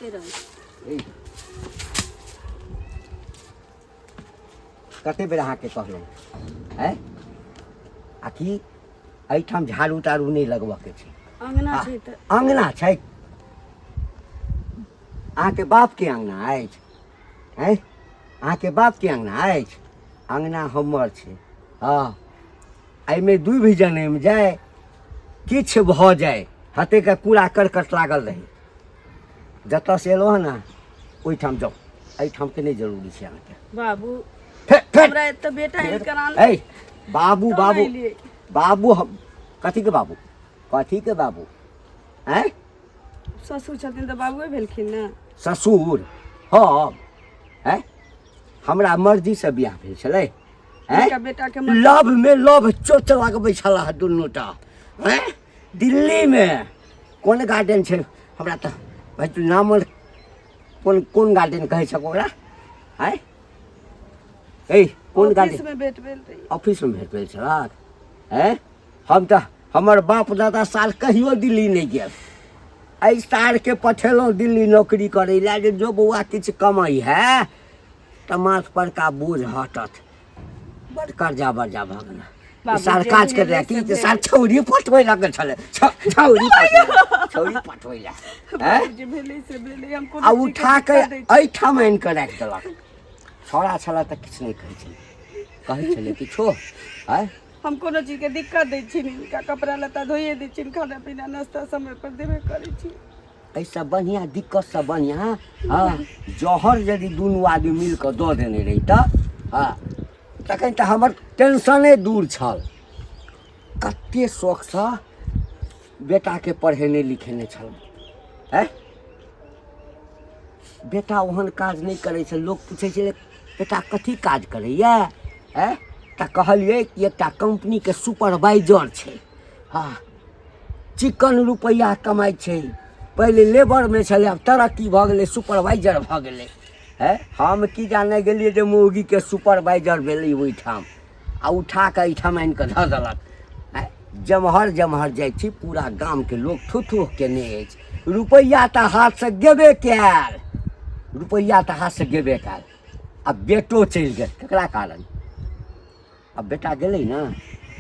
एते रहै ए। कते बेर अहाँके कहलहुँ आँय आ कि एहिठाम झाड़ू ताड़ू नहि लगबऽके छै अंगना छै तऽ अङ्गना छै अहाँके बापके अङ्गना अछि आँय अहाँके बापके अङ्गना अछि अङ्गना हमर छै हँ एहिमे दूभि जनमि जाय किछु भऽ जाय हतेक कूड़ा करकट लागल रहै जतऽसँ एलहुँ हँ ने ओहिठाम जाउ एहिठामके नहि जरूरी छै अहाँके बाबू फे फे हमरा एतऽ बेटा आनि कऽ आनल ए बाबू तब बाबू एलियै। बाबू हम कथीके बाबू कथीके बाबू आँय ससुर छथिन तऽ बाबुए भेलखिन ने ससुर हम आँय हमरा मर्जीसँ बियाह भेल छलै आँय हुनका बेटा के लव में लव चोट लगबै छलाह दुनू टा आँय दिल्लीमे कोन गार्डन छै हमरा तऽ भाइ तू नाम कोन कोन गार्डन कहै छक ओकरा आँय ए कोन गार्डन ऑफिस में भेट भेल रही ऑफिसमे भेट भेल छलक आँय हम तऽ हमर बाप दादा साल कहियो दिल्ली नहि गेल एहि सालके पठेलहुँ दिल्ली नौकरी करै लए जे जो बौआ किछु कमाइ है तऽ माथ परका बोझ हटत बड कर्जा बर्जा भऽ गेल बाबू, सार जे काज कर भेलै की से तऽ सार छौरी पठबै लगल छलै छौरी पठबै छौरी पठबै लए आँय? बाबूजी भेलै से भेलै हम कोनो आ चीजके उठा कऽ दिक्कत दै छी। एहिठाम आनि कऽ राखि देलक छौड़ा छलै तऽ किछु नहि कहै छलै कहै छलै किछो आँय हम कोनो चीजके दिक्कत दै छी नहि हिनका कपड़ा लत्ता धोइए दै छियनि खाना पीना नाश्ता समय पर देबे करै छी एहिसँ बढ़िआँ दिक्कतसँ बढ़िआँ हँ जहर यदि दुनू आदमी मिल कऽ दऽ देने रहितऽ हँ तखन तऽ हमर टेंशने दूर छल कते शौकसँ बेटाके पढ़ेने लिखेने छलहुँ आँय बेटा ओहन काज नहि करै छै लोक पूछै छै बेटा कथी काज करैए आँय तऽ कहलियै कि एकटा कम्पनीके सुपरवाइजर छै हँ चिकन रुपैआ कमाइ छै पहिले लेबरमे छलै आब तरक्की भऽ गेलै सुपरवाइजर भऽ गेलै हँ हम की जाने गेलियै जे मौगीके सुपरवाइजर भेलै ओहिठाम आ उठा कऽ एहिठाम आनि कऽ धऽ देलक आँय, जेम्हर जेम्हर जाइ छी पूरा गामके लोक थू थू केने अछि रुपैआ तऽ हाथसँ गेबे कयल रुपैआ तऽ हाथसँ गेबे कयल आ बेटो चलि गेल ककरा कारण आब बेटा गेलै ने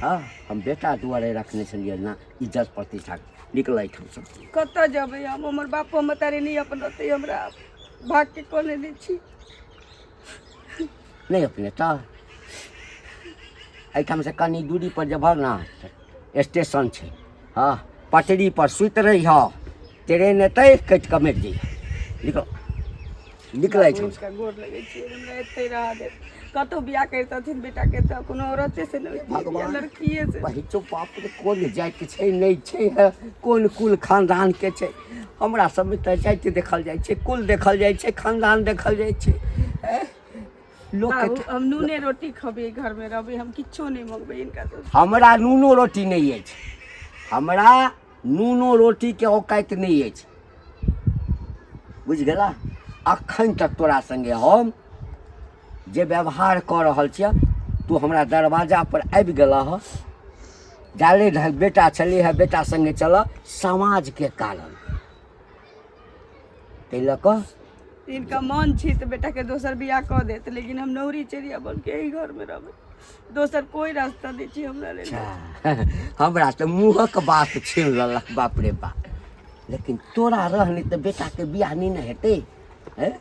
हँ हम बेटा दुआरे रखने छलियै ने इज्जत प्रतिष्ठा निकल एहिठामसँ कतऽ जेबै हम हमर बापो महतारी नहि अपनतै हमरा भागके कोने नहि छी नहि अपने तऽ एहिठामसँ कनि दूरी पर जेबह ने स्टेशन छै हँ पटरी पर सुति रहिह ट्रेन एतै कटि कऽ मरि जइह निकल निकल एहिठामसँ हुनका गोर लगै छियै हमरा एतै रहऽ दे कतहु बियाह करितथिन बेटाके तऽ कोनो औरते से नहि होइतियै बियाह, लड़किए से बहिचो बाप रे कोन जाति छै नहि छै है कोन कुल खानदानके छै हमरा सबमे तऽ जाति देखल जाइ छै कुल देखल जाइ छै खानदान देखल जाइ छै एह, लोकके बाबू हम नूने रोटी खबै घरमे रहबै हम किछो नहि मंगबै हिनका से हमरा नूनो रोटी नहि अछि हमरा नूनो रोटीके औकाति नहि अछि बुझि गेला अखन तक तोरा संगे हम जे व्यवहार कऽ रहल छियै तू हमरा दरवाजा पर आबि गेलह हँ जाले धरि बेटा छलै हँ बेटा संगे चल समाजके कारण ताहि लऽ कऽ हिनका मन छी तऽ बेटाके दोसर बियाह कऽ देत लेकिन हम नौरी चेरिया बनके एहि घरमे रहबै दोसर कोइ रास्ता नहि छै हमरा लेल अच्छा हमरा तऽ मुँहक बात छीन लेलक बाप रे बाप लेकिन तोरा रहने तऽ बेटाके बियाह नहि ने हेतै हैं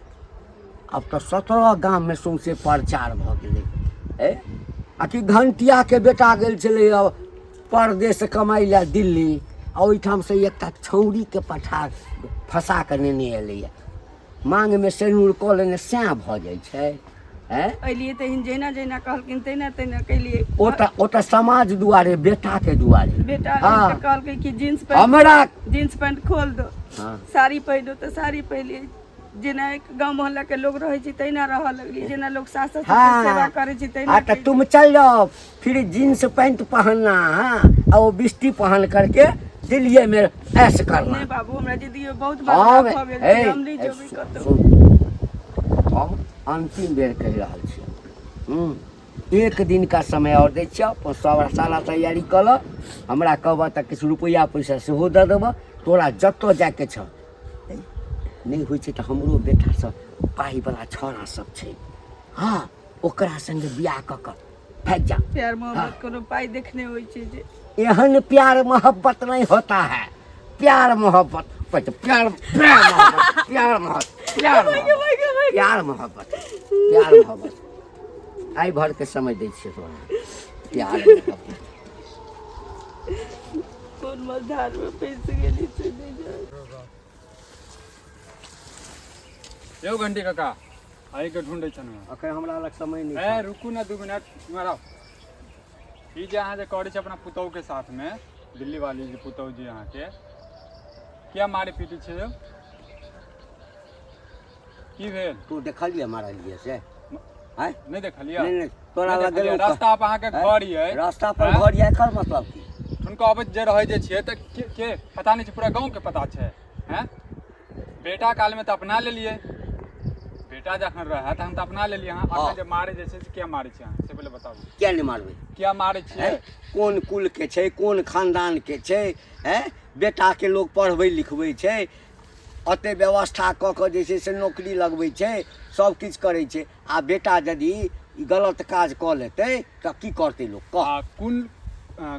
आब तऽ 17 गाममे सौंसे प्रचार भऽ गेलै हैं आ कि घंटियाके बेटा गेल छलै परदेश कमाइ लए दिल्ली आ ओहिठामसँ एकटा छौड़ीके पठा फँसा कऽ नेने एलैए माँगमे सेनूर कऽ लेने सएह भऽ जाइ छै हैं एलियै तऽ जहिना जहिना कहलखिन तहिना तहिना केलियै ओ तऽ ओ तऽ समाज दुआरे बेटाके दुआरे बेटा हाँ। कहलकै कि जींस पैंट हमरा जींस पैंट खोल दो हाँ। साड़ी पहिरो तऽ साड़ी पहिलियै जेना एक गाँव मोहल्ला के लोग रहै छै तहिना रहऽ लगलियै जेना लोग सास ससुर के हाँ। सेवा करै छै तहिना हाँ तो तुम चल जाओ फिर जींस पैंट पहनना हाँ और वो बिस्ती पहन करके दिल्ली में ऐश करना नहि बाबू हमरा जिंदगी में बहुत हम बदलाव भऽ गेल छै ए, हम नहि ए, जेबै कतौ सुन, हम अंतिम बेर कहि रहल छी एक दिन का समय और दै छियौ अपन सब सारा तैयारी कऽ लऽ हमरा कहबह तऽ किछु रुपैआ पैसा सेहो दऽ देबह तोरा जतऽ जाइके छौ नहि होइ छै तऽ हमरो बेटा सब पाइवला छौड़ा सब छै। हँ, ओकरा संगे बियाह कऽ कऽ भागि जा। प्यार मोहब्बत कोनो पाइ देखने होइ छै जे? एहन प्यार मोहब्बत नहीं होता है। प्यार मोहब्बत कहै छै, प्यार प्यार मोहब्बत, प्यार मोहब्बत, प्यार मोहब्बत, प्यार मोहब्बत, प्यार मोहब्बत। आइ भर के समय दै छियै तोरा, प्यार मोहब्बत। कोन मझधार में फंसि गेली से नहि जान। यौ घंटी काका, आइ के ढूंढै छलहुँ। अखन हमरा लग समय नहि ए छै। रुकू ने 2 मिनट, इम्हर आउ। ई जे अहाँ जे करै छी अपना पुतहु के साथ में, दिल्ली वाली जे पुतहु जी अहाँके, किया मारे पीटी छै यौ? की भेल? तू देखलियै मारलियै से आँय? नहि देखलियै? नहि नहि, तोरा नहि लग देखलियै? गेलहुँ। रास्ता पर अहाँके आँय? घर ये। रास्ता पर आँय? घर ये, एकर मतलब की? हुनका अबैत जे रहै जे छियै तऽ के पता नहि छै, पूरा गाँवके पता छै। हैं, बेटा कालमे तऽ अपना लेलियै। बेटा जखन रहै तहन तऽ अपना लेलियै अहाँ। हाँ। अखन जे मारे जे छै से किया मारै छियै अहाँ, से पहिले बताबू। किया नहि मारबै? किया मारै छियै? हैं? कोन कुल के छै, कोन खानदान के छै? हैं, बेटाके लोक पढ़बै लिखबै छै, एते व्यवस्था कऽ कऽ जे छै से नौकरी लगबै छै, सब किछु करै छै, आ बेटा यदि ई गलत काज कऽ लेतै तऽ की करतै लोक, कह? आ कोन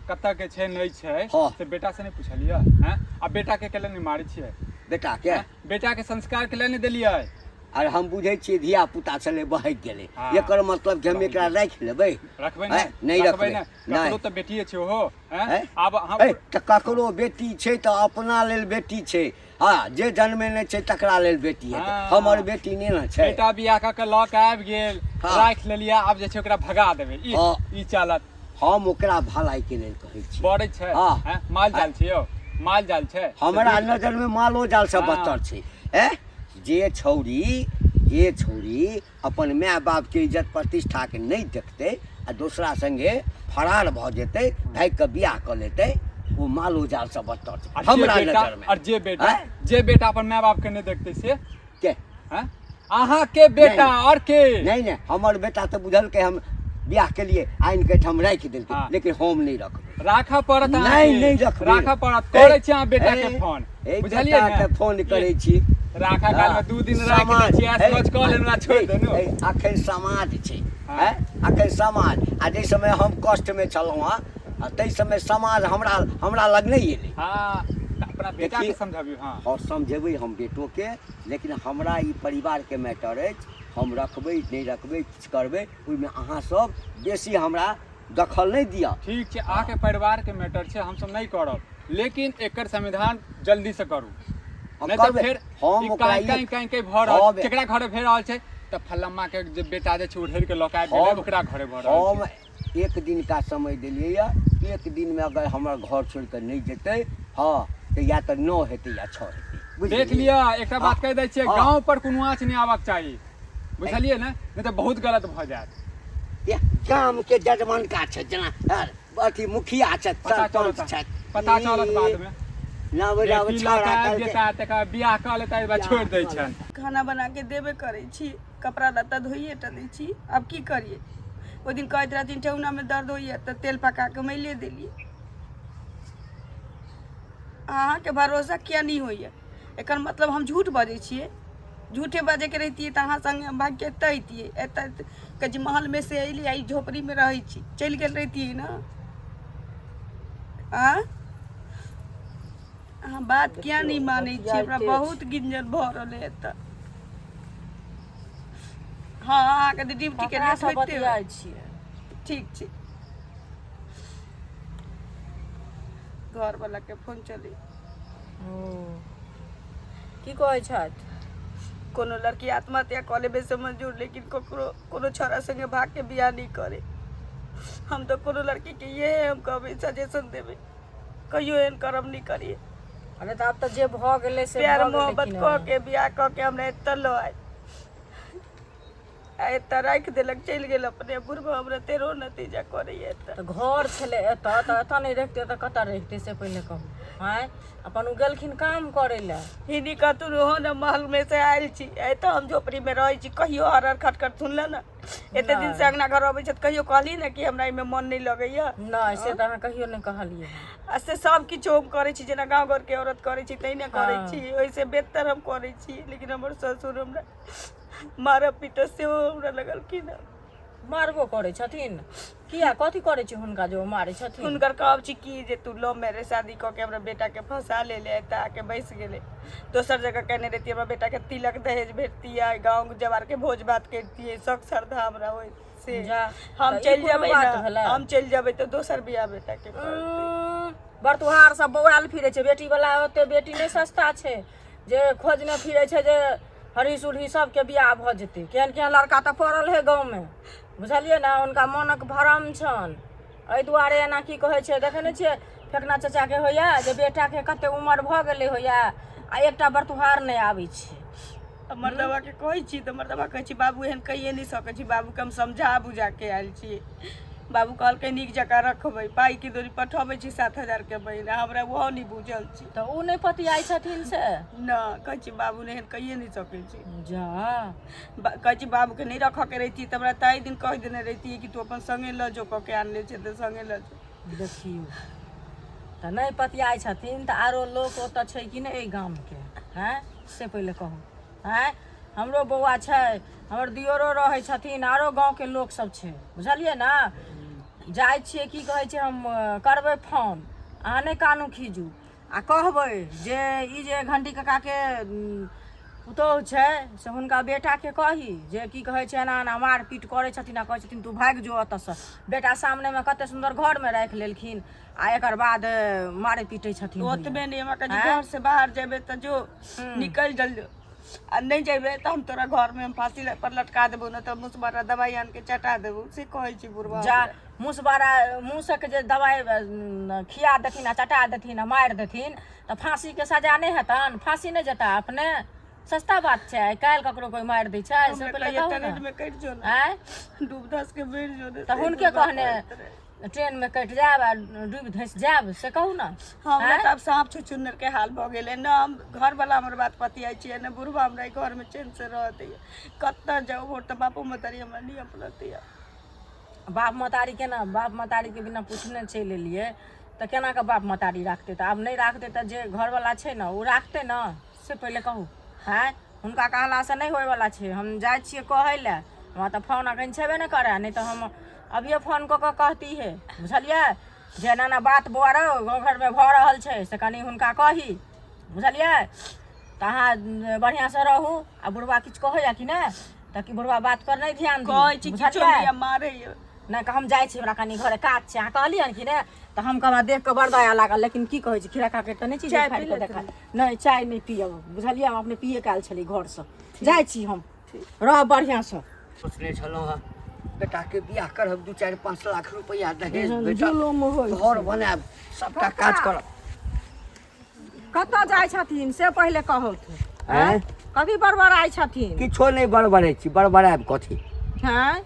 कतऽ के छै, नहि छै, हाँ। से बेटा से नहि पुछलियै? हैं, आ बेटा के केले नहि मारै छियै? बेटाके? हैं? बेटा के संस्कार के नहि देलियै? आर हम बुझै छियै, धिया पुता छलै, बहकि गेलै। हाँ। एकर मतलब कि हम बहकि एकरा गेलै। राखि लेबै? रखबै? हैं? नहि। नहि रखबै? रखबै। नहि। नहि। ककरो तऽ बेटिए छै ओहो। हैं? हैं? आब हम ए, तऽ ककरो बेटी छै तऽ अपना लेल बेटी छै। हँ, जे जन्मेने छै तकरा लेल बेटी हेतै। हाँ। हमर बेटी नहि ने छै। बेटा बियाह कऽ के लऽ के आबि गेल, हाँ। राखि लेलियै, आब जे छै ओकरा भगा देबै, ई हाँ। ई चलत? हम ओकरा भलाइके लेल कहै छी। बड़ै छै। हाँ। हैं? माल जाल छै यौ, माल जाल छै। हमरा नजरमे मालो जाल से हाँ। बदतर छै। ए, जे छौरी अपन माय बापके इज्जत प्रतिष्ठाके नहि देखतै आ दोसरा संगे फरार भऽ जेतै, भागि कऽ बियाह कऽ लेतै, ओ मालो जाल से बदतर छै आ जे हमरा बेटा नजरमे। और जे बेटा आँय? जे बेटा अपन माय बाप के नहि देखतै से? के? हैं? अहाँ के बेटा। नहि। और के? नहि नहि, हमर बेटा तऽ बुझलकै, हम बियाह केलिए, आनि के हम राखि देलकै। हाँ। लेकिन हम नहि रखबै। राखऽ पड़त नहि। अहाँके। नहि रखबै। राखऽ पड़त। करै छी अहाँ बेटा के फोन, ए, बुझलियै बेटा ने? के फोन करै छी। राखा काल में 2 दिन राखि दै छियै, ऐश मौज कऽ लेलहुँ आ छोड़ि देलहुँ। अखन समाज छै। हाँ। हैं? अखन समाज, आ जाहि समय हम कष्टमे छलहुँ हँ, आ ताहि समय समाज हमरा हमरा लग नहि एलै। हाँ, तऽ अपना बेटा के देखिए। समझबियौ। हाँ। और समझेबै हम बेटोके, लेकिन हमरा ई परिवारके मैटर अछि। हम रखबै, नहि रखबै, किछु करबै, ओहिमे अहाँ सब बेसी हमरा दखल नहि दिअ। ठीक छै, अहाँके परिवार के मैटर छै, हमसब नहि करब, लेकिन एकर समाधान जल्दी से करू। हम नहि तऽ करबै। फेर हम ई ओकरा काँय काँय काँय काँय भऽ रहल केकरा घरे भए रहल छै, तऽ फल्लम्मा के जे बेटा जे छै उधेड़ के लऽ के आबि गेलै, ओकरा घरे भऽ रहल हम छै। एक दिन का समय देलियै यऽ। एक दिनमे अगर हमर घर छोड़ि कऽ नहि जेतै, हँ, तऽ या तऽ 9 हेतै या 6 हेतै, बुझि देख गेलियै? लिअ, एकटा बात कहि दै छियै, हाँ। गाँव पर कोनो आँच नहि आबक चाही, बुझलियै ने? नहि तऽ बहुत गलत भऽ जायत। ये गामके जजमानका छै, जेना अथी मुखिया छथि, पता सरपंच चलत छथि। पता चलत बादमे। नव नव बेटी लऽ छौड़ा के आबि कहलकै जेता, तकर बाद बियाह कऽ लेता, एक बार छोड़ि दै छनि। खाना बना के देबे करै छी, कपड़ा लत्ता धोइए टा दै छी, आब की करियै? ओहि दिन कहैत रहथिन ठेहुनामे दर्द होइए, तऽ तेल पका कऽ मलिए देलियै। अहाँके भरोसा किया नहि होइए? एकर मतलब हम झूठ बजै छियै? झूठे बजैके रहितियै तऽ अहाँ संगे हम भागिके एतऽ अइतियै? एतऽ कहै छी महलमे से अयली आ ई झोपड़ीमे रहै छी, चलि गेल रहितियै ने? आँय, अहाँ बात किया नहि मानै छियै? हमरा बहुत गिंजन भऽ रहल है एतऽ। हँ, अहाँके तऽ ड्यूटीके लेट ककरासँ होइते होइत। बतियाइ छियै? ठीक छै। घरवला के फोन चली। ओ की कहै छथि? कोनो लड़की आत्महत्या कऽ लेबै से मंजूर, लेकिन ककरो कोनो छौड़ा संगे भाग के बियाह नहि करे। हम तऽ कोनो लड़की के इहे हम कहबै, सजेशन देबै, कहियो एहन करम नहि करिए। अरे, तऽ आब तऽ जे भऽ गेलै से प्यार भऽ गेलै मोहब्बत कि कऽ ने? के बियाह कऽ के हमरा एतऽ लऽ आयल। आ एतऽ राखि देलक चलि गेल अपने बुढ़बा हमरा तेरो नतीजा करैया एतऽ। तऽ घर छलै एतऽ तऽ एतऽ नहि रहितै तऽ कतऽ रहितै से पहिने कहू। आँय, अपन ओ गेलखिन काम करै लए। हिनी कतू रहो ने महल में से आयल छी, एतऽ हम झोपड़ी में रहै छी, कहियो हरर खटखट सुनले ने? एते दिन से अंगना घर अबै छै तऽ कहियो कहली ने कि हमरा एहिमे मन नहि लगैया? नहि, से तऽ अहाँ कहियो नहि कहलियै हँ। आ से सब किछु हम करै छी जेना गाँव घरके औरत करै छी तहिना करै छी, ओहिसँ बेहतर हम करै छी, लेकिन हमर ससुर हमरा मारऽ पीटऽ सेहो हमरा लगलखिन हँ। मारबो करै छथिन? किया, कथी करै छी हुनका जे ओ मारै छथिन? हुनकर कहब छी कि जे तू लव मैरिज शादी कऽ के हमरा बेटाके फंसा लेले, एतऽ आके बैस गेलै। दोसर जगह केने रहितियै, हमरा बेटाके तिलक दहेज भेटतियै, गाँव जवारके भोज भात करितियै, शौक श्रद्धा हमरा होइत से। जा, हम तऽ ई चलि कोनो जेबै बात ने, भेलै? हम चलि जेबै तऽ दोसर बियाह बेटाके करतै। बरतुहार सब बौआयल फिरै छै बेटी वाला, ओते बेटी नहि सस्ता छै जे खोजने फिरै छै जे हरी सुरही सबके बियाह भऽ जेतै। केहन केहन लड़का तऽ पड़ल है गाँवमे, बुझलियै ने? हुनका मोनक भरम छनि, एहि दुआरे एना की कहै छै। देखै नहि छियै फेकना चाचाके होइए जे बेटाके कते उमर भऽ गेलै होइए आ एकटा बरतुहार नहि आबै छै। आ मर्दबाके कहै छी तऽ मर्दबा कहै छी बाबू एहन कहिए नहि सकै छी। बाबूके हम समझा बुझाके आयल छी। बाबू कहलकै नीक जकाँ रखबै, पाइके दोरी पठबै छी 7000के महीना, हमरा ओहो नहि बुझल छी। तऽ ओ नहि पतियाइ छथिन से? न, कहै छी बाबू नहि एहन कहिए नहि सकै छी। जा, कहै छी बाबूके नहि रखऽके रहितियै तऽ हमरा ताहि दिन कहि देने रहितियै कि तू अपन सङ्गे लऽ जो, कऽ के आनले छै तऽ सङ्गे लऽ जो। देखियौ तऽ नहि पतियाइ छथिन तऽ आरो लोक ओतऽ छै कि नहि एहि गामके? आँय, से पहिले कहू। आँय, हमरो बौआ छै, हमर दियोरो रहै छथिन, आरो गाँवके लोक सब छै, बुझलियै ने? जाइ छियै, की कहै छै, हम करबै फोन, अहाँ नहि कानू खीजू आ कहबै जे ई जे घण्टी काकाके पुतोहु छै से हुनका बेटाके कही जे की कहै छै एना एना मारपीट करै छथिन आ कहै छथिन तू भागि जो एतऽसँ। बेटा सामनेमे कते सुन्दर घरमे राखि लेलखिन आ एकर बाद मारै पीटै छथिन। ओतबे नहि, हमरा कहै छै घर से बाहर जेबै तऽ जो निकलि जल आ नहि जेबै तऽ हम तोरा घरमे हम फाँसी पर लटका देबौ, नहि तऽ मुसबारा दवाइ आनिके चटा देबौ, से कहै छी बुढ़बा जा हमरा। मुसबारा मूसक जे दवाइ खिया देथिन आ चटा देथिन आ मारि देथिन तऽ फाँसीके सजा नहि हेतनि? फाँसी नहि जेता अपने? सस्ता बात छै आइ काल्हि ककरो कोइ मारि दै छै? से हमरा पहिले कहैया कहू ने। ट्रेनमे कटि जो ने, आँय, डूब धस के मरि जो ने, तऽ से हुनके बुढ़बा कहने कहैत रहै। ट्रेनमे कटि जायब आ डूबि धसि जायब, से कहू ने। हमरा तऽ आब साँप छुछुन्नर के हाल भऽ गेलै ने। हम घरवला हमर बात पतियाइ छियै ने बुढ़बा हमरा घरमे चैनसँ रहऽ दैया। कतऽ जाउ भोर तऽ बापो महतारी हमरा नहि अपनतैया। बाप महतारी केना, बाप महतारीके बिना पुछने चलि एलियै तऽ केना कऽ बाप महतारी राखतै? तऽ आब नहि राखतै तऽ जे घरवला छै ने ओ राखतै ने, से पहिले कहू। आँय, हुनका कहलासँ नहि होइवला छै। हम जाइ छियै कहै लए। हमरा तऽ फोन एखन छेबे नहि करए, नहि तऽ हम अभिये फोन कऽ कऽ कहती हे, बुझलियै, जे एना एना बात बौआ रौ गाँव घरमे भऽ रहल छै, से कनि हुनका कही, बुझलियै? तऽ अहाँ बढ़िआँसँ रहू आ बुढ़बा किछु कहैया कि नहि तऽ कि बुढ़बा बात पर नहि ध्यान दियौ, कहै छी किछो बुझलियै? नहि मारैया। नहि, हम जाइ छी, हमरा कनि घरे काज छै। अहाँ कहलियै कि नहि तऽ हम हमरा देख कऽ बड़ दया लागल, लेकिन की कहै छी, खीरा काकरि तऽ नहि छी जे चाय फाड़ि पी कऽ लेत देखा। नहि, चाय नहि पियब, बुझलियै? हम अपने पिए कऽ आयल छलियै घरसँ। जाइ छी हम, रहब बढ़िआँसँ। सोचने छलहुँ हँ बेटाके बियाह करब, 2 4 5 लाख रुपैआ दहेज एहन भेटत, जुलुम होइ घर बनायब, सबटा काज करब। कतऽ जाइ छथिन से पहिले कहौथ। आँय? कथी बड़बड़ाइ छथिन? किछो नहि बड़बड़ै छी। बड़बड़ायब कथी? हँ,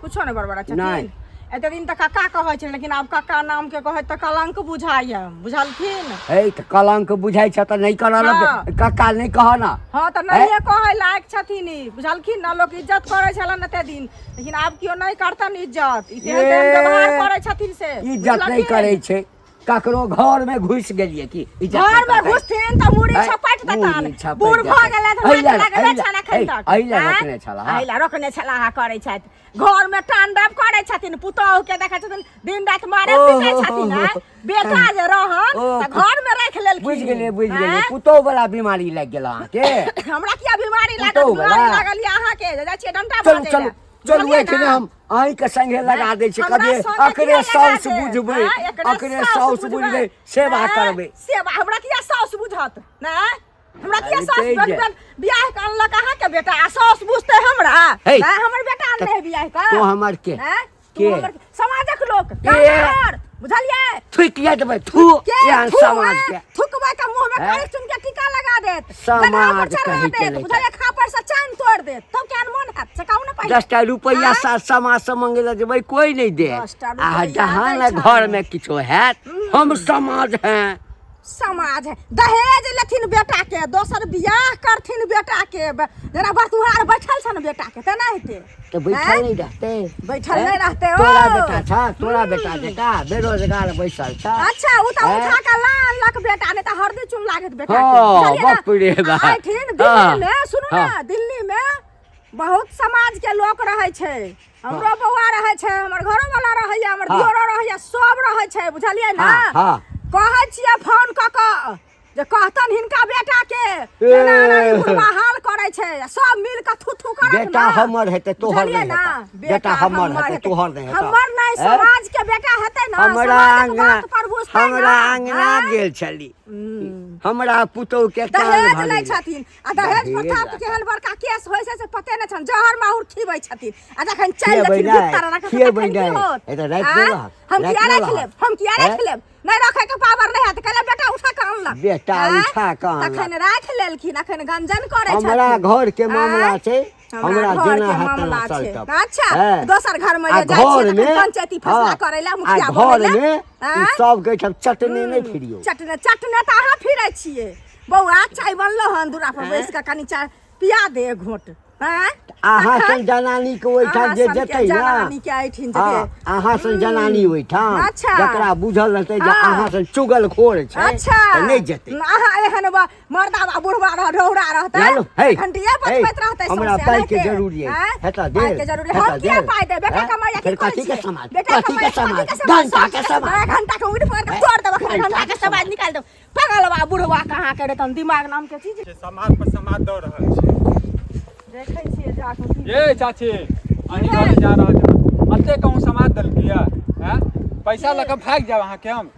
कुछो नहि बड़बड़ाइ छथिन? नहि। एते दिन तऽ कक्का कहै छै, लेकिन आब कक्का नामके कहै तऽ कलंक बुझाइए, बुझलखिन? हे, तऽ कलंक बुझाइ छै तऽ नहि करऽ हँ। कक्का नहि कह ने। हँ, तऽ नहिए कहै लायक छथिन ई, बुझलखिन ने? लोक इज्जत करै छलनि एते दिन, लेकिन आब केओ नहि करतनि इज्जत। ई तेहन तेहन व्यवहार करै छथिन से इज्जत नहि बुझलखिन? करै छै। ककरो घर में घुसि गेलियै की इज्जत घर में नहि करतै? घुसथिन तऽ मुड़ी है? छपटि देतन। मुड़ी छपटि बूढ़ भऽ देतन। गेलै तऽ एहि लाज लए- लगबै एहि लए- छनि एखन तक। एहि लए आँय? रोकने छलाह। एहि लए रोकने छलाह करै छथि। घर में तांडव करै छथिन, पुतोहु के देखै छथिन दिन राति मारे पीटै छथिन। आँय? बेटा जे रहन ओ, तऽ घर में राखि लेलखिन। बुझि गेलियै, बुझि गेलियै। आँय? पुतोह वाला बीमारी लागि गेल अहाँके। हमरा किया बीमारी लागल? पुतोहु बीमारी वला। लागल यऽ अहाँके जे जाइ छियै डंटा चलू, बाजै चलू, लए। चलू, बुझलियै एखने ने? हम अहींके संगे लगा दै छी। हमरा कभी संगे अकरे किया लगा साउस देब? बुझबै, आँय, एकरे अकरे साउस बुझबै, सेवा आँय, करबै। सेवा? हमरा किया साउस बुझत? नहि, हमरा किया अरे साउस तै जे। बुझत? बियाह के अनलक अहाँके बेटा आ साउस बुझतै हमरा? हे, नहि, हमर बेटा अनने है बियाह के। तू हमर के? आँय, तू के? हमर समाजक लोक ए। गामघर, बुझलियै? थुकि देबै थू के एहन थू, समाज आँय, के थुकबै के मुंह में आँय? काली चुन के टीका लगा देत, समाज गदहा पर चढ़ा कहै देत, चलै बुझलियै? खापड़ ऊपर से चाइन तोड़ देत तब केहन मोन हैत से कहू ने पहिले। 10टा रुपैआ आँय? समाज से मंगे ला जेबै कोई नहीं दे 10टा आ रुपैआ जहाँ दै ने छै। घर में किछो हैत हम समाज हैं। समाज है दहेज लेथिन बेटा के, दोसर बियाह करथिन बेटा के, जेना बरतुहार बैठल छन बेटा के तेना हेतै। तऽ बैठल हैं? नहीं रहते। बैठल हैं? नहीं रहते, ओ। तोरा बेटा छा, तोरा बेटा जेका बेरोजगार बैसल छा। अच्छा उ तऽ हैं? उठा के ला अनलक बेटा, नहीं तऽ हरदी चून लागत बेटा के। हाँ, बुझलियै ना? बाप रे बाप। एहिठिन दिल्ली हाँ, में सुनू ना, हाँ। दिल्ली में बहुत समाज के लोक रहै छै। हमरो बौआ रहै छै, हमर घरो वाला रहैया, हमर हाँ। दियोरो रहैया, सब रहै छै, बुझलियै ना? हाँ, हाँ। कहै छियै फोन कऽ कऽ जे कहतन हिनका बेटा के केना एना ई बुढ़वा हाल करै छै, आ सब मिल कऽ थू थू करत बेटा ना। हमर हेतै, तोहर बुझलियै नहि ना? हेतै। बेटा हमर हेतै, तोहर नहि हेतै। हमर नहि, हैं? समाज के बेटा हेतै ना, हमरा समाजक आंगना बात पर बुझतै ना। हमरा आंगना हैं? गेल छली, हमरा पुतोह के कान दहेज भरल। लै छथिन आ दहेज दहेज प्रथा लै। केहन बड़का केस होइ छै से पते नहि छनि, जहर माहुर खिबै छथिन आ जखन चलि खिएबै जेथिन नहि, भीतर रखै खिएबै तखन की नहि। होत? ए तऽ राखि आँय? देलहक, हम राखि किया राखि देलहक। लेब, हम किया हैं? राखि लेब? नहि रखै के पावर नहि हैत, कहले बेटा उठा के अनलक। बेटा आँय? उठा के अनलक। तखन राखि लेलखिन, अखन गंजन करै छथिन। हमरा घर के मामला आँय? छै, हमरा घर जेना के हैत मामला तेना छै। सलटब। अच्छा, हैं? दोसर घर में आ जे जाइ छियै घर तखन में पंचायती फैसला हाँ, करै लए, आ मुखिया घर बनै लए। में ई आँय? सब के ठाम चटनी नहि फिरियौ। चटने चटने तऽ अहाँ फिरै छियै। बौआ चाय बनलो हन, दूरा पर बैस कऽ कनि चाय पिया दे एक घोंट। आँय? अहाँ तखन सन जनानी के ओहिठाम अहाँ जे सनके जेतै ना, जनानी के एहिठिन हाँ, जेतै। अहाँ सन जनानी ओहिठाम अच्छा। जकरा बुझल रहतै जे हाँ। अहाँ सन चुगलखोर छै अच्छा तऽ नहि जेतै। अहाँ एहन मर्दा बुढ़वा रह ढौरा रहतै, लालू, हे, घंटिये हे, बजबैत रहतै हमरा सौंसे पाइ के एनाहिते। जरूरी अछि। आँय? हेता देल, पाइ के जरूरी हेता हम किया देल। पाइ देब? बेटा हैं? कमाइया की फेर करै कथी के छियै? समाज? बेटा कथी के कमाइया, समाज? कथी के समाज? घंटा के सौंसे समाज। घंटा के उठि पकड़ि के तोड़ देब, अखन घंटा के समाज निकालि देब। पगलवा बुढ़वा कहाँ के रे, दिमाग नाम के चीज। समाज पर समाज दऽ रहल छै। देखै छियै जाके की। ये चाची, अहीं घरे जा रहल छी, एते कहूँ समाज देलकै या हैं? पैसा लऽ कऽ भागि जायब अहाँके हम।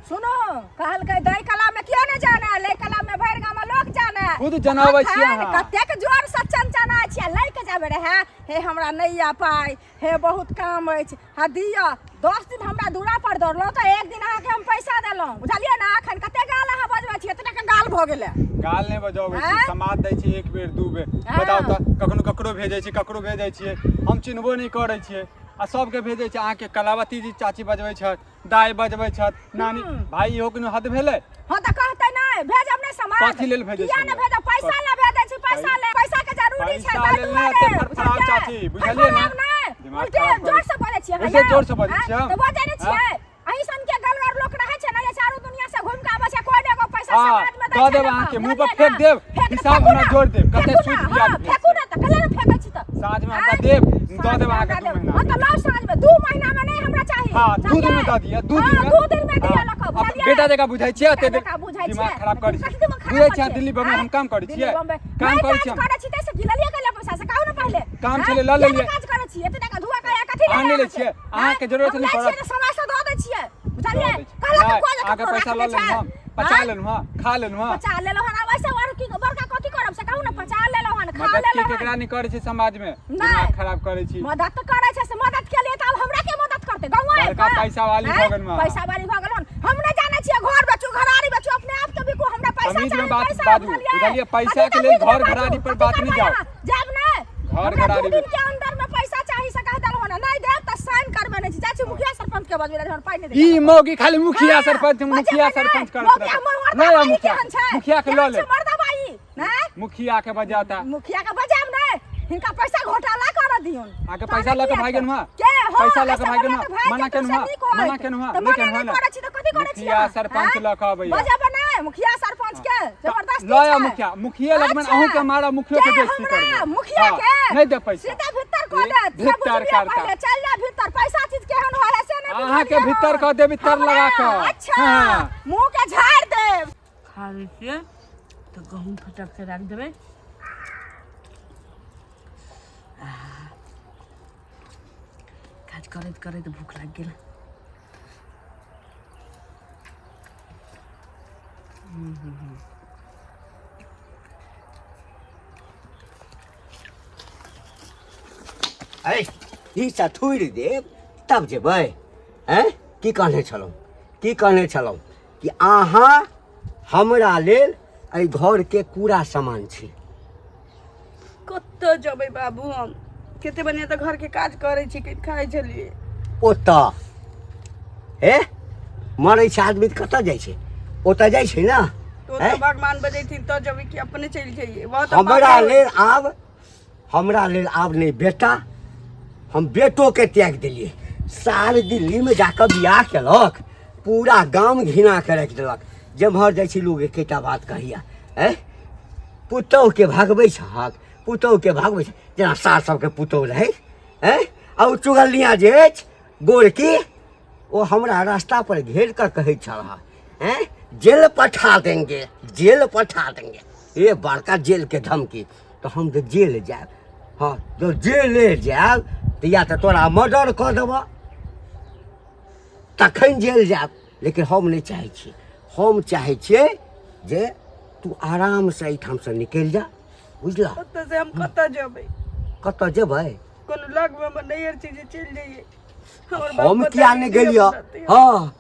सुनो, कहलकै दै कला में क्यों नहीं जाना, लै कला में भरि गाम में लोग जाने। खुद जनाबै छियै अखन अहाँ। कतेक जोर से चनचना छियै, लै के जाबे रहे, हे हमरा नहि आ पाइ, हे बहुत काम अछि, हा दिअ। 10 दिन हमरा दूरा पर दौड़लहुँ तऽ एक दिन अहाँके हम पैसा देलहुँ, बुझलियै ने? अखन कते गाल अहाँ बजबै छी, एतने के गाल भऽ गेलै। गाल नहि बजबै छी, आँय? समाद दै छी एक बेर दू बेर। हाँ। बताउ तऽ, कखनो ककरो भेजै छी, ककरो भेजै छियै, हम चिन्हबो नहि करै छियै आ सबके भेजै छी। अहाँके कलावती जी चाची बजबै छथि, दाइ बजबै छथि, नानी, भाई, इहो कोनो हद भेलै? हाँ तऽ कहतै नहि, भेजब नहि समाज। कथी लेल भेजै किया नहि छलियै? भेजब? पैसा लए भेजै छी, पैसा लए, पैसा के जरूरी छै, पैसा ताहि लेल दुआरे, नहि एते फड़फड़ाउ बुझलियै? चाची, बुझलियै ने? फड़फड़ाउ नहि, दिमाग उल्टे खराब करै जोर से बजै छियै अहाँ ऐसे यौ। जोर से बजै आँय? छियै हम? तऽ बजै नहि आँय? छियै? अहीं सन के गलगर लोक रहै छै ने, जे चारू दुनिया से घुमि के आबै छै, कोइ ने एगो पैसा हाँ, समाज में दै दऽ छै देब ने, अहाँके, मुँह पर बुझलियै फेंक ने? देब, फेंक देब, हिसाब फेंकू हमरा ने, जोड़ देब, कते फेंकू सूद ने, ब्याज हाँ, भेल फेंकू छै। ने तऽ, कले ने फेंकै छी तऽ। साँझमे हमरा आँय? देब, दऽ साँझमे देब अहाँके हमरा 2 देब। महीना। हाँ, तऽ लाउ साँझमे, 2 महीना में नहि हमरा चाही। हाँ, 2 दिन में बुझलियै? दऽ दिअ, 2 हाँ, दिन में। 2 दिन में दिअ हाँ, लऽ कऽ, अब बुझलियै? बेटा जकाँ बुझै छियै, एते बेटा जकाँ बुझै दिमाग छियै। खराब करै कथी छियै। दिमाग खराब बुझै करै छियै अहाँ दिल्ली बम्बई आँय? हम काम करै दिल्ली छियै? बम्बई। काम नहि करै काज छियै हम। करै छी ताहिसँ की लेलियै कले पैसा से कहू ने पहिले। काम आँय? छलै, लऽ किया लेलियै। नहि काज करै छी? एते टाका धुआ कया कथी अहाँ नहि लै लेबै छियै? अहाँके? अहाँके जरूरत हम नहि लै पड़त। छियै तऽ समय से दऽ दै छियै, बुझलियै? दऽ दै छियै। कहलक नहि, कोइ अहाँके ककरो पैसा राखि लऽ दै छै। लेलहुँ हम, पचा आँय? लेलहुँ हँ, खा लेलहुँ हँ। पचा लेलहुँ हन, आब ऐसे आओर की बड़का कथी करब से कहू ने? पचा लेलहुँ हन, खा मदद के लेलहुँ केकरा हन। नहि करै छै समाज में, नहि। दिमाग खराब करै छी। मदद तऽ करै छै, से मदद के लिए तऽ आब हमरा के मदद करतै? गाँव आबि बड़का कऽ? पैसा वाली आँय? भऽ गेलहुँ अहाँ। पैसा वाली भऽ गेलहुँ हन। हम नहि जानै छियै, घर बेचू, घरारी बेचू, अपने आप के बिकू, हमरा पैसा तमीज में चाही, बात पैसा, बाजू, बुझलियै? बुझलियै? पैसा कथी के लेल तमीज में घर बाजू? घरारी पर कथी बात नहि करबै जाउ। अहाँ? जायब नहि। घर हमरा घरारी 2 दिन बेच- के अंदर में पैसा चाही से कह देलहुँ हन, नहि देब तऽ साइन करबे नहि छी। जाइ छी मुखिया सरपंच के बजबै लए, हमर पाइ नहि ई देत। मौगी खाली मुखिया हाँ, सरपंच, बजेबै मुखिया नहि। सरपंच करैत मौगी रहत। हमर मर्दा नहि बाई मुखिया, केहन छै? मुखिया के लऽ केहन ले। छै मर्दा बाई? नहि? मुखिया के बजाता। मुखिया के बजायब नहि, हिनका पैसा घोटाला कर दियौन। अहाँके पैसा लऽ के भागि गेलहुँ हँ? के? हँ, पैसा लऽ के ऐसे भागि गेलहुँ बोलत हँ? भागि मना जेतौ केलहुँ से हँ? नीक होइत। मना केलहुँ हँ? तऽ नहि मना केलहुँ नहि हँ ने? करै छी तऽ कथी करै छी मुखिया अहाँ? सरपंच आँय? लऽ कऽ अबैया। बजेबै नहि मुखिया सरपंच के, जबरदस्ती लऽ आउ छै। मुखिया, मुखिया लगमन अच्छा। अहूँके मारब, मुखियो के के बेइज्जती हमरा? करबै। मुखिया हँ, के नहि देब पैसा। सीधा भीतर कऽ ए, देत, से भीतर बुझलियै करता। पहिले, चलि जा भीतर, पैसा चीज केहन होइ है से नहि अहाँके बुझलियै भीतर हन। कऽ देब, भीतर हमरा? लगा कऽ। अच्छा, हँ। मुँह के झाड़ि देब। खा लै छियै तऽ गहूँम फटक से राखि देबै। काज करैत करैत भूख लागि गेल। अरे ई सथुरि देब तब जेबै। हैं, की कहने छलहुँ, की कहने छलहुँ कि अहाँ हमरा लेल एहि घरके कूड़ा सामान छी। कतऽ जेबै बाबू हम? कते बढ़िआँ तऽ घरके काज करै छी, खाइ छलियै। ओतऽ हे मरै छै आदमी तऽ कतऽ जाइ छै? ओतऽ जाइ छै ने। तो तऽ भगवान बजेथिन तऽ जेबै कि अपने चलि जइयै? बहुत हमरा लेल आब, हमरा लेल आब नहि बेटा, हम बेटोके त्याग देलियै। साल दिल्लीमे जाकऽ बियाह केलक, पूरा गाम घिना के राखि देलक। जेम्हर जाइ छी लोग एकेटा बात कहैया, ऐ पुतहुके भगबै छहक, पुतहुके भगबै छ, जेना सार सबके पुतहु रहै। ऐ आ ओ चुगलिया जे अछि गोरकी, ओ हमरा रास्ता पर घेर कऽ कहै छल हँ, जेल पठा देंगे, जेल पठा देंगे। ए बड़का जेलके धमकी, तऽ हम तऽ जेल जायब। हँ, जँ जेले जायब तऽ या तऽ तोरा मर्डर कऽ देबऽ तखन जेल जायब, लेकिन हम नहि चाहै छियै। हम चाहै छियै जे तू आरामसँ एहिठामसँ निकलि जा, बुझलह? ओतऽ से हम कतऽ जेबै? कतऽ जेबै? कोनो लगमे हमर नैहर छै जे चलि जइयै? हम किया नहि गेलियऽ? हँ,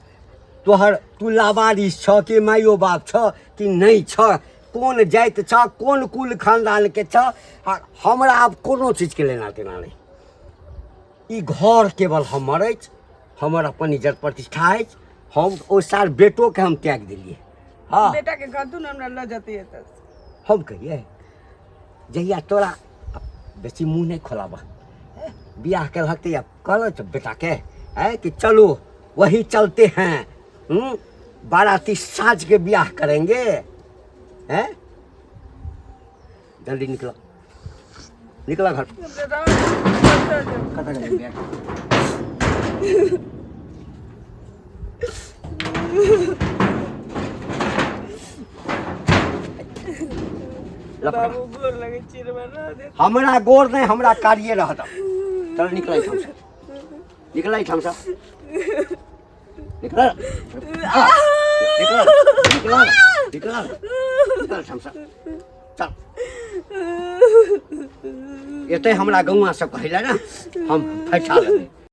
तोहर तू लावारिस छह कि माइयो बाप छह कि नहि छह, कोन जाति छह, कोन कुल खानदानके छह, आ हमरा आब कोनो चीजके लेना देना नहि। ई घर केवल हमर अछि, हमर अपन इज्जत प्रतिष्ठा अछि। हम ओहि साल बेटोके हम त्याग देलियै। हँ, बेटाके कहतू ने हमरा लऽ जेतै एतऽ। हम कहियै जहिया तोरा बेसी मुँह नहि खोलाबह। बियाह केलहक तऽ कहलक बेटाके है कि चलो वही चलते हैं, बाराती साज के बियाह करेंगे। हैं, जल्दी निकलो, निकलो घर। कतऽ गेलै? बाबू, गोर लगै छी। हमरा गोर नहि, हमरा कार्य रहत। चल, निकल एहिठामसँ, निकल एहिठामसँ, निकल, निकल, निकल, निकल, निकल एहिठामसँ, चल। एतै हमरा गौआ सब कहै लए ने, हम फैसा लेबै।